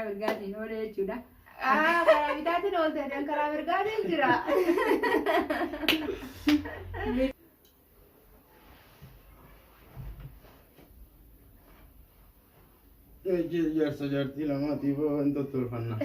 Karaa mirgaatiin oole jechuudha. Ah, karaa bitaatiin oolte, ani karaa mirgaatiin jira. Jaarsa jaartii lamaatiif waan tottolfanna.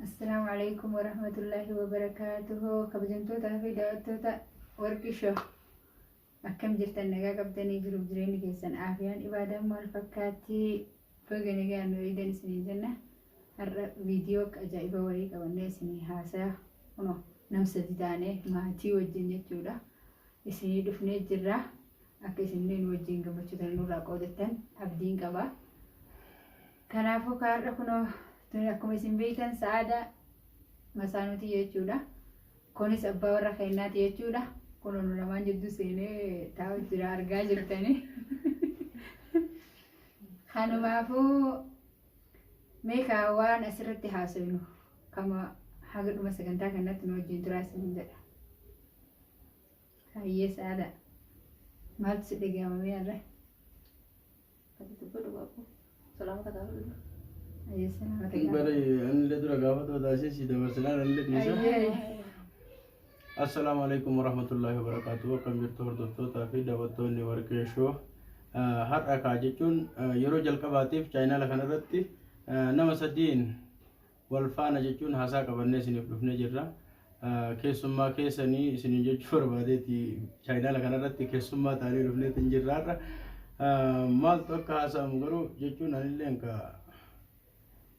Assalaamu alaikum warahmatullaahi wabarakaatuhu. Kabajamtootaa fi daawwattoota Warqii Show. Akkam jirtan nagaa qabdanii jiruuf jireenyi keessan aafiyaan ibaadaan maal fakkaatti baga nagaan nu eegdan isiniin jenna. Har'a viidiyoo akka ajaa'iba wayii qabannee isinii haasaya kunoo nam sadi taanee maatii wajjin jechuudha. Isinii dhufnee jirra. Akka isinillee nu wajjin gammachuu tana nurraa qoodattan abdiin qaba. Kanaafuu ka har'a kunoo tuni akkuma isin beektan sa'aada masaanuuti jechuudha. Kunis abbaa warra keenyaati jechuudha. Kunoo nu lamaan jidduu seenee taa'u jira argaa jirtanii. Kanumaafuu mee kaa waan asirratti haasofnu kama haga dhuma sagantaa kanatti nu wajjin turaa isin jedha. Hayyee sa'aada maaltu si dhaga'ama mee har'a? Ati dubbadhu baaboo. Salaamata gaafadhu. Hayyee salaamata gaafadhu. Bari anillee dura gaafatu taasise si dabarsinaan anillee dhiisa. Hayyee. Assalaamu alaikum warahmatullaahi wabarakaatuh. Akkam jirtu hordoftootaa fi daawwattoonni Warqee Show. Har'a kaa jechuun yeroo jalqabaatiif chaayinaala kanarratti nama sadiin Wal faana jechuun haasaa qabannee isiniif dhufnee jirra. Keessummaa keessanii isiniin jechuu barbaadeeti chaayinaala kanarratti keessummaa taanee dhufneetiin jirra har'a. Maaltu akka haasa'amu garuu jechuun anilleen ka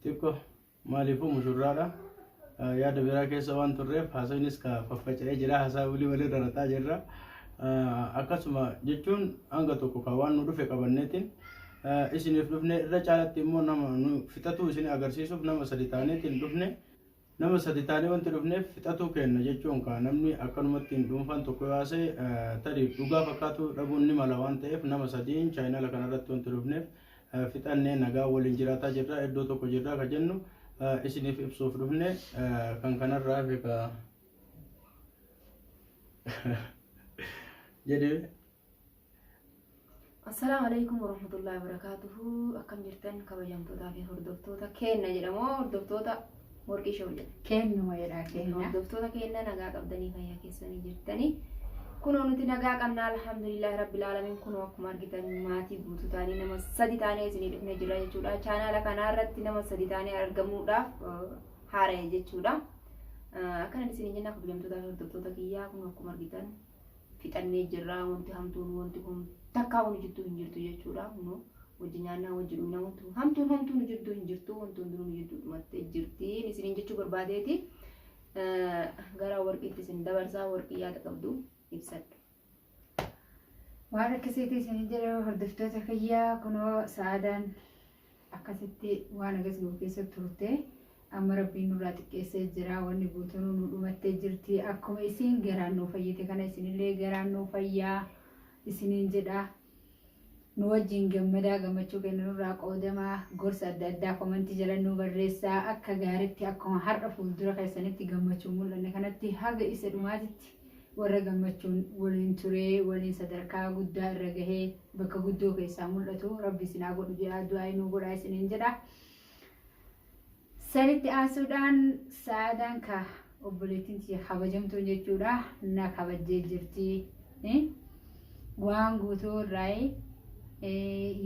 xiqqo maaliifuu mushurraadha. Yaada biraa keessa waan turreef haasawnis ka faffaca'ee jira haasaa walii walirra raxaa jirra. Akkasuma jechuun hanga tokko ka waan nu dhufe qabanneetiin isiniif dhufne irra caalatti immoo nama nu fixatuu isin agarsiisuuf nama sadi taaneetiin dhufne nama sadi taanee wanti dhufneef fixatuu kenna jechuun kaa namni akkanumatti hin dhuunfaan tokko yoo haasa'e tarii dhugaa fakkaatu dhabuun ni mala waan ta'eef nama sadiin chaayinaala kanarratti wanti dhufneef fixannee nagaa waliin jiraataa jirra iddoo tokko jirra ka jennu isiniif ibsuuf dhufne kan kanarraa hafe ka jedhee. Assalaamu alaikum warahmatullahi wabarakatuhu. Akkam jirtan kabajamtootaa fi hordoftoota keenna jedhamoo hordoftoota warqii show jedha. Kennuma jedhaa kenna. Hordoftoota keenna nagaa qabdanii fayyaa keessanii jirtanii. Kunoo nuti nagaa qabna alhamdulillahi rabbil aalamiin kunoo akkuma argitan maatii guutuu taanii nama sadi taanee isinii dhufnee jira jechuudha. Chaanaala kanaa irratti nama sadi taanee argamuudhaaf haara'e jechuudha. Akkanan isinii jenna kabajamtootaa fi hordoftoota kiyyaa kunoo akkuma argitan fixannee jirra wanti hamtuun wanti kun takkaa nu jidduu hin jirtu jechuudha kunoo wajji nyaannaa wajji dhugna wanti hamtuun hamtuu nu jidduu hin jirtu wanti hundinuu nu jidduu dhumattee jirti isiniin jechuu barbaadeeti gara warqiitti isin dabarsaa warqii yaada qabdu ibsadhu. Waan akkasiiti isin jedhe hordoftoota kiyyaa kunoo sa'aadaan Akkasitti waan agas gahu keessa turte amma rabbiin nurraa xiqqeessee jira wanni guutuun nu dhumattee jirti akkuma isiin garaan nuu fayyite kana isinillee garaan nuu fayyaa isiniin jedha nu wajjin gammadaa gammachuu keenya nurraa qoodamaa gorsa adda addaa komantii jala nu barreessaa akka gaaritti akkuma har'a fuuldura keessanitti gammachuun mul'anne kanatti haga isa dhumaatitti warra gammachuun waliin turee waliin sadarkaa guddaa irra gahee bakka guddoo keessaa mul'atu rabbi isin haa godhu jedhaa du'aa nuu godhaa isiniin jedha. Sanitti aansuudhaan sa'aadaan ka obboleettiin tiyya kabajamtuun jechuudha na kabajjee jirti. Waan guutuu irraa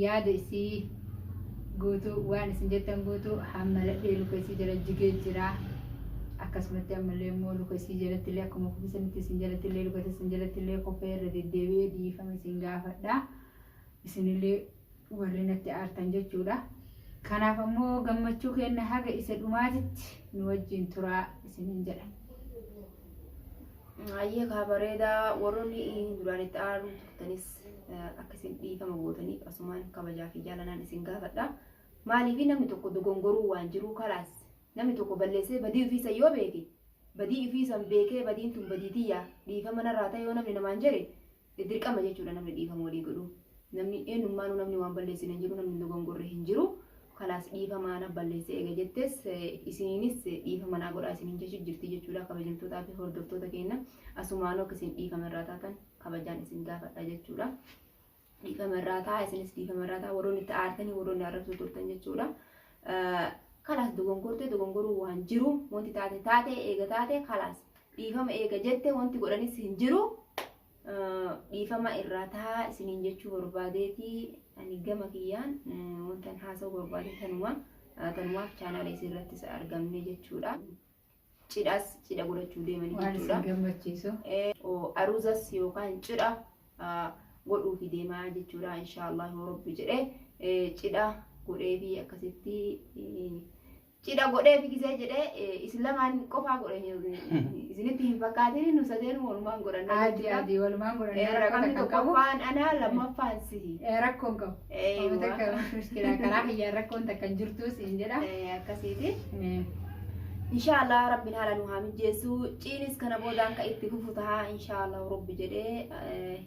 yaada isii guutuu waan isin jettan guutuu hamma ladhee luka isii jala jigee jira. Akkasumatti ammallee immoo luka isii jalatti illee akkuma kufisanitti isin jalatti illee luka isin jalatti illee kufee irra deddeebi'ee dhiifama isin gaafadha. Isinillee warri natti aartan jechuudha. Kanaaf ammoo gammachuu keenna haga isa dhumaatitti nu wajjin turaa isiniin jedha. Hayyee kaa bareedaa warroonni duraan itti aaruu turtanis akka isin dhiifama gootaniif asumaan kabajaa fi jaalanaan isin gaafadha. Maaliif namni tokko dogongoruu waan jiruu kalaas namni tokko balleessee badii ofii san yoo beeke badii ofii san beekee badiin tun badii tiyyaa dhiifama narraa ta'e yoo namni namaan jedhe Dirqama jechuudha namni dhiifama walii godhuu. Namni eenyummaanuu namni waan balleessine hin jiru namni hin dogongorre hin jiru. Kalaas dhiifama na balleesse eega jettes isiniinis dhiifama naa godhaa isiniin jechu jirti jechuudha kabajamtootaa fi hordoftoota keenya asumaanuu akka isin dhiifama irraa taatan kabajaan isin gaafadha jechuudha. Dhiifama irraa ta'a, isinis dhiifama irraa ta'a, warroonni itti aartanii warroonni arrabsuu turtan jechuudha. Kalaas dogongortee dogongoruu waan jiru, wanti taate taate, eega taate kalaas dhiifama eega jette wanti godhanis hin jiru. Dhiifama irraa ta'a isiniin jechuu barbaadeeti. Ani gama kiyyaan wanta haasa'uu barbaade tanuma, tanumaaf chaanaala isin irrattis argamne jechuudha. Cidhas cidha godhachuu deemanii Waan isin jechuudha. gammachiisu. Aruuzas yookaan cidha godhuufi deemaa jechuudha, inshaallah yoo Rabbi jedhe. Cidha godheefi akkasitti cidha godheefi gisee jedhee isin lamaan qofaa godhe isinitti hin fakkaatin, nu sadeen walumaan godhanna Adii jechuudha. Adii walumaan godhannaa rakkoo Raqamni takka qabu. tokkoffaan ana, lammaffaan sihi. Rakkoon qabu. Eeywa. Takka mushkilaa karaa kiyyaan rakkoon takka hin jirtu siin jedha. Akkasiiti. Inshaallah Rabbiin haala nu haa mijeessu. Ciinis kana boodaan kan itti fufu ta'a inshaallah Rabbi jedhee.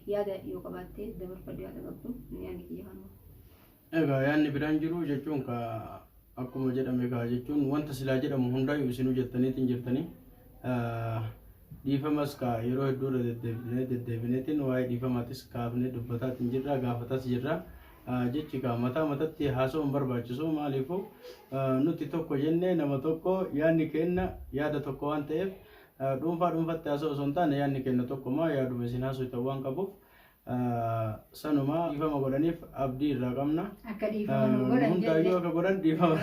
Yaada yoo qabaatte dabarfadhu, yaada qabdu, yaadni kiyya kanuma. Egaa yaadni biraan jiru jechuun ka akkuma jedhame kaa jechuun wanta silaa jedhamu hundaayyuu isinuu jettaniitiin jirtanii, dhiifamas ka yeroo hedduu irra deddeebinee deddeebineetiin waa'ee dhiifamaatis kaafnee dubbataatiin jirra, gaafatas jirra. Jechi ka mataa matatti haasa'uun hin barbaachisu, maaliifuu nuti tokko jennee nama tokko, yaadni keenna yaada tokko waan ta'eef, dhuunfaa dhuunfatti haasa'u osoo hin taane yaadni keenna tokkuma, yaaduma isin haasoftan waan qabuuf sanuma dhiifama godhaniif abdii irraa qabna. Akka dhiifama nu godhan Hundaayyuu jenne. akka godhan dhiifama.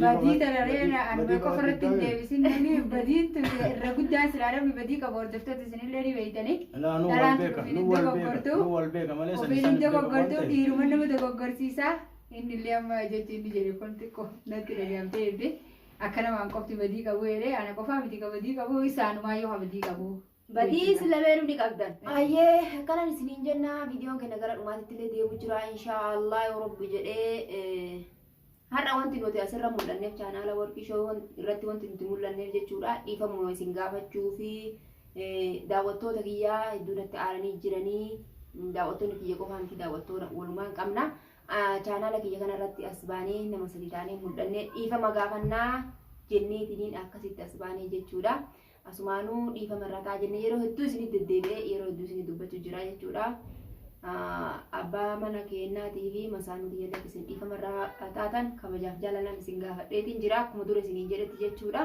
Badii tararee anuma qofa irratti hin deebisin, namni badiin tun irra guddaan silaa namni badii qabu hordoftoota isinillee ni beeytanii. Laa, nu wal Dhalaan beeka, ofiin nu hin wal beeka, dogoggortu. nu wal beeka malee san Ofiin isaan hin beekan waan dogoggortu, ta'eef. dhiiruma nama dogoggorsiisaa. Inni illee amma jechi inni jedhe kun xiqqoo natti dhagahamtee jirti. Akka namaan qofti badii qabu jedhee, ana qofaa miti ka badii qabu, isaanumaa yoo badii qabu. Badii isin lameenuu ni qabdan. Ayyee, akkanan isiniin jenna, viidiyoon keenya gara dhumaatitti illee deemu jira inshaallah yoo Rabbi jedhee. Har'a wanti nuti asirra mul'anneef, chaanaala Warqii Shoo irratti wanti nuti mul'anneef jechuudha, dhiifamuma isin gaafachuu fi daawwattoota kiyyaa hedduu natti aaranii jiranii, daawwattoonni kiyya qofaa miti, daawwattoota walumaan qabna. Chaanaala kiyya kanarratti as baanee nama sadi taanee mul'annee dhiifama gaafannaa jenneetiniin akkasitti as baanee jechuudha. Asumaanuu dhiifama irraa ta'a jennee yeroo hedduu isinitti deddeebi'ee yeroo hedduu isinii dubbachuu jira jechuudha. Abbaa mana keennaatii fi masaanuu kiyyallee isin dhiifama irraa taatan kabajaaf jaalalaan isin gaafadheetiin jira, akkuma dura isiniin jedhetti jechuudha.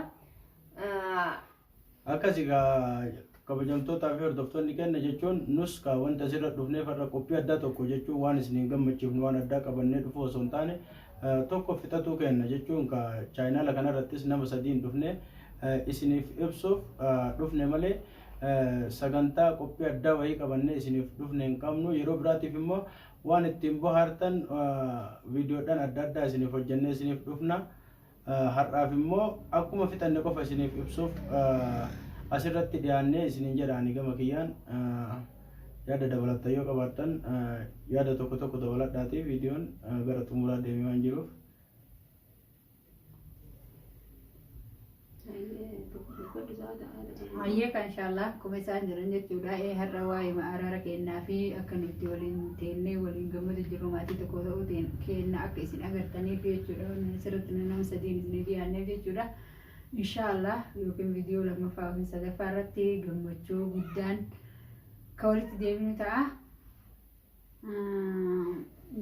Akkas egaa kabajamtootaa fi hordoftoonni keenya, jechuun nus ka wanta asirra dhufneef har'a qophii addaa tokko jechuun waan isiniin gammachiifnu waan addaa qabannee dhufu osoo hin taane, tokko fixatuu kenna jechuun ka chaayinaala kanarrattis nama sadiin dhufne isiniif ibsuuf dhufne malee sagantaa qophii addaa wayii qabannee isiniif dhufne hin qabnu. Yeroo biraatiif immoo waan ittiin bohaartan viidiyoodhaan adda addaa isiniif hojjennee isiniif dhufna. Har'aaf immoo akkuma fixanne qofa isiniif ibsuuf asirratti dhiyaannee isiniin jedha. Ani gama kiyyaan yaada dabalattan yoo qabaattan yaada tokko tokko dabaladhaati, viidiyoon gara xumuraa deemee waan jiruuf. Hayyee kan inshaallah akkuma isaan jiran jechuudha. Har'a waa'ee araara kennaa fi akka nuti waliin teennee waliin gammadu jirru, maatii tokko ta'uu kenna akka isin agartaniif jechuudha. Wanni asirratti nama sadiin isin dhiyaanneef jechuudha. Inshaallah yookiin viidiyoo lammaffaa yookiin sadaffaa irratti gammachuu guddaan kan walitti deebinu ta'a.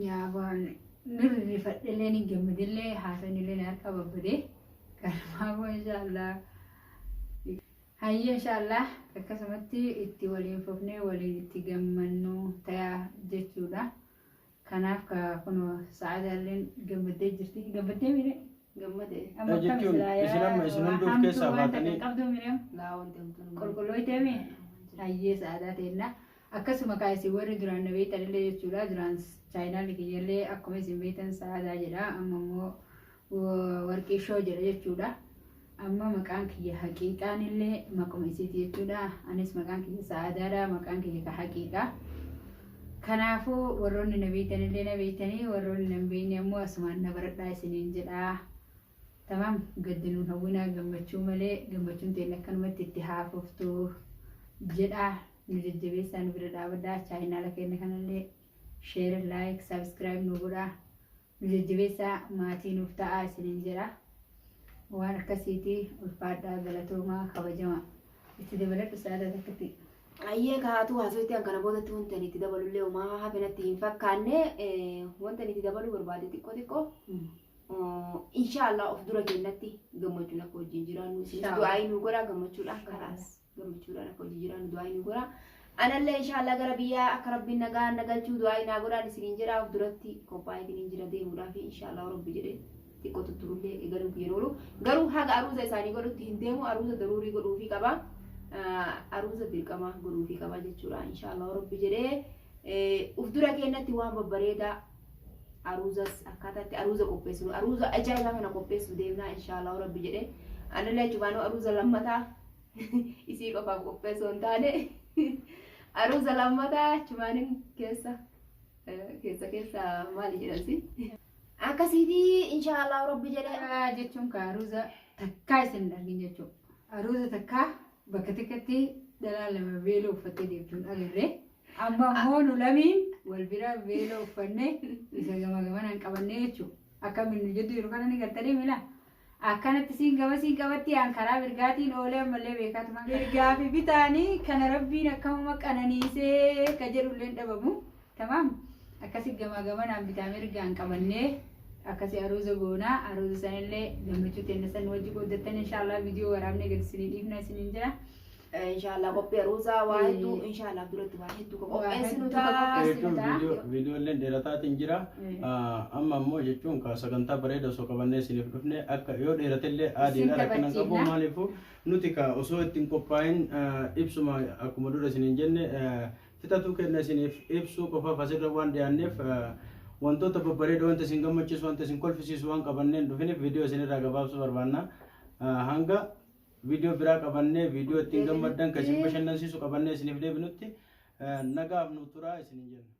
Yaa waan nirrifadhellee ni gammadillee, haasanillee na harka babbadee, kanumaafuu inshaallah. Hayyee, inshaallah akkasumatti itti waliin fufnee waliin itti gammannu ta'a jechuudha. Kanaaf ka kun sa'aadaalleen gammaddee jirti. Gammaddee mire? Gammade. Amma akkam Jechuun silaa isin amma isin hunduu of hamtuu keessaa waan takka baatanii- qabdu mire? Laa, wanti hamtuun. Qulqullooytee mi? Hayyee, sa'aadaa teennaa. Akkasuma kaa isin warri duraan na beektan illee jechuudha. Duraan chaayinaalli kiyyallee akkuma isin beektan sa'aadaa jedha. Amma immoo Warqii Shoo jedha jechuudha. Amma maqaan kiyya haqiiqaan illee maquma isiiti jechuudha. Anis maqaan kiyya sa'aadaadha. Maqaan kiyya ka haqiiqaa. Kanaafuu warroonni na beektan illee na beektanii, warroonni na hin beekne ammoo asumaan na baradhaa isiniin jedha. Tamaam, gaddi nuun hawwinaa, gammachuu malee, gammachuun teenya akkanumatti itti haafoftu jedha. Nu jajjabeessaa, nu bira dhaabadhaa, chaayinaala keenya kanallee share, like, subscribe nu godhaa, nu jajjabeessaa, maatii nuuf ta'aa isiniin jedha. Waan akkasiiti, ulfaadhaa, galatoomaa, kabajamaa. Itti dabaladhu sa'aataa takkatti. Ayyee kaatu haasofti an kana boodatti wanta ani itti dabalullee homaa hafe natti hin fakkaanne wanta ani itti dabaluu barbaade xiqqoo xiqqoo inshaallah of dura kennatti gammachuun akka wajjin jiraannu isinis Inshallah. du'aa nu godhaa gammachuudhaan kalaas gammachuudhaan akka wajjin jiraannu du'aa nu godhaa. Anallee inshaallah gara biyyaa akka rabbiin nagaa na galchuu du'aa naa godhaan isiniin jedha of duratti qophaa'eetiin jira deemuudhaaf inshaallah rabbi jedhee xiqqoo tutturullee eegaluu yeroo oolu garuu haga aruuza isaanii godhutti hin deemu aruuza daruurii godhuufii qaba. Aruuza dirqama godhuufii qaba jechuudha inshaallah rabbi jedhee uf dura kennatti waan babbareedaa aruuzas akkaataa itti aruuza qopheessinu aruuza ajaa'ibaa kana qopheessuu deemnaa inshaallah rabbi jedhee anallee cubaanuu aruuza lammataa isii qofaaf qopheessuu hin taane aruuza lammataa chumaanin keessa keessa keessa maali jedhansi akkasiitii inshaallah rabbi jedhee Jechuun ka aruuza takkaa isin hin argin jechuudha. Aruuza takkaa bakka takkatti dhalaa lama veeloo uffattee deemtuun agarree. Amma immoo nu lamiin wal bira veeloo uffannee isa gama gamanaan qabannee jechuudha. Akka minnu jedhu yeroo kana ni galtanii mila. Akkanatti siin gama siin qabatti aan karaa mirgaatiin oolee ammallee beekaatuma. Mirgaa fi bitaanii kana rabbiin akkamuma qananiisee ka jedhullee hin dhabamu. Tamaam. Akkasi gamaa gamanaan bitaa mirgaan qabannee akkasi aruuza goonaa aruuza sanillee gammachuu teenya san wajji qooddattan inshaallah viidiyoo waraabnee gadi isinii dhiifna isiniin jira. Inshaallah qophii aruuzaa waa hedduu inshaallah duratti waa hedduu Waa qopheessinu hedduu ta'a. qopheessinu. Jechuun ta'a. viidiyooleen dheerataatiin jira. Amma immoo jechuun ka sagantaa bareeda osoo qabannee isiniif dhufne akka yoo dheeratellee aadiidha rakkina hin qabu taphachiifna. maaliifuu nuti ka osoo ittiin qophaa'in ibsuma akkuma dura isiniin jenne fixatuu kenna isiniif ibsuu qofaaf asirra waan dhiyaanneef wantoota babbareedoo wanta isin gammachiisu wanta isin kolfisiisu waan qabanneen dhufiniif viidiyoo isinirraa gabaabsuu barbaanna. Hanga viidiyoo biraa qabannee viidiyoo ittiin gammaddan kan isin bashannansiisu qabannee isiniif deebinutti nagaaf nu turaa isiniin jenna.